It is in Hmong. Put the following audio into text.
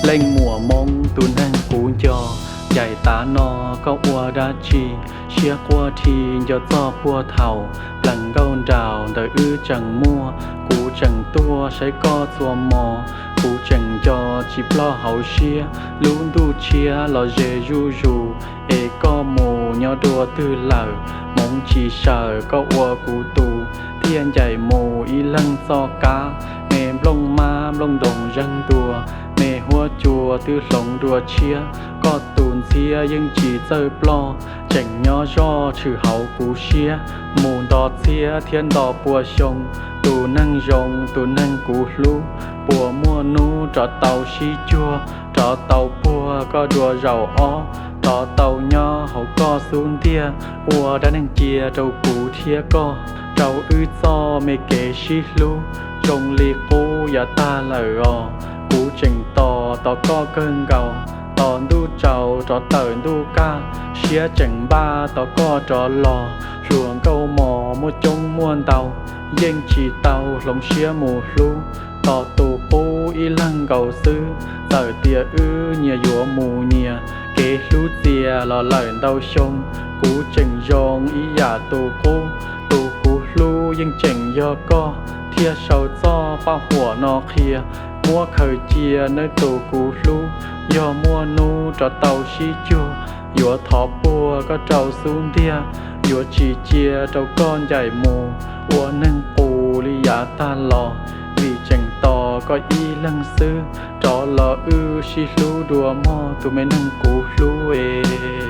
Leej muam Hmoob tus neeg kuv nco, ncaim tav no koj ua dab tsi? Siab quaj dhi nco txog puag thaum plees nkauj nraug ntawm wb tseem muaj. Kuv tseem tuaj saib koj txhua hmo, kuv tseem nco tsis ploj hauv siab. Lub ntuj tshiab los ze zuj zus, es koj mus nyob dua twg lawm? Hmoov tsis sawm koj ua kuv tus, thiaj ncaim mus ib leeg txoj kab. Me nplooj mab nplooj ntoos zeeg ntua, me huab cua twb hloov dua tshiab. Koj tus ntxhiab yeej tsis txawj ploj, tseem nyob zoj tshwm hauv kuv siab. Mus nto txhiab thiab nto pua xyoo, tus neeg zoo tus neeg kuv hlub, puas muaj hnub rov tau sib cuag, rov tau puag koj dua zaum ob, rov tau nyob hauv koj xub ntiag, ua dab neeg cia rau kuv thiab koj, rau wb txoj me kev sib hlub zoo li qub yav tag lawm os. Kuv tseem tos tos koj kawg nkaus, tos ntuj tsaus rov tawm ntuj kaj, siab tseem npaj tos koj rov los. Hluas nkauj mos muaj coob muaj ntau, yeej tsis tau hloov siab mus hlub, tos tus qub ib leeg nkaus xwb. Txawm tias wb nyias yuav mus nyias, kev hlub txias los lawm ntau xyoo, kuv tseem zoo ib yam tus qub. Tus kuv hlub yeej tseem yog koj, thiaj sau txoj paj huam no qhia, muab khaws cia nawb tus kuv hlub. Yog muaj hnub rov tau sib cuag, yuav thov puag koj rau xub ntiag, yuav tsis cia rau koj ncaim mus, ua neeg qus li yav tag los, vim tseem tos koj ib leeg xwb, rov los wb sib hlub dua mog tus me neeg kuv hlub es.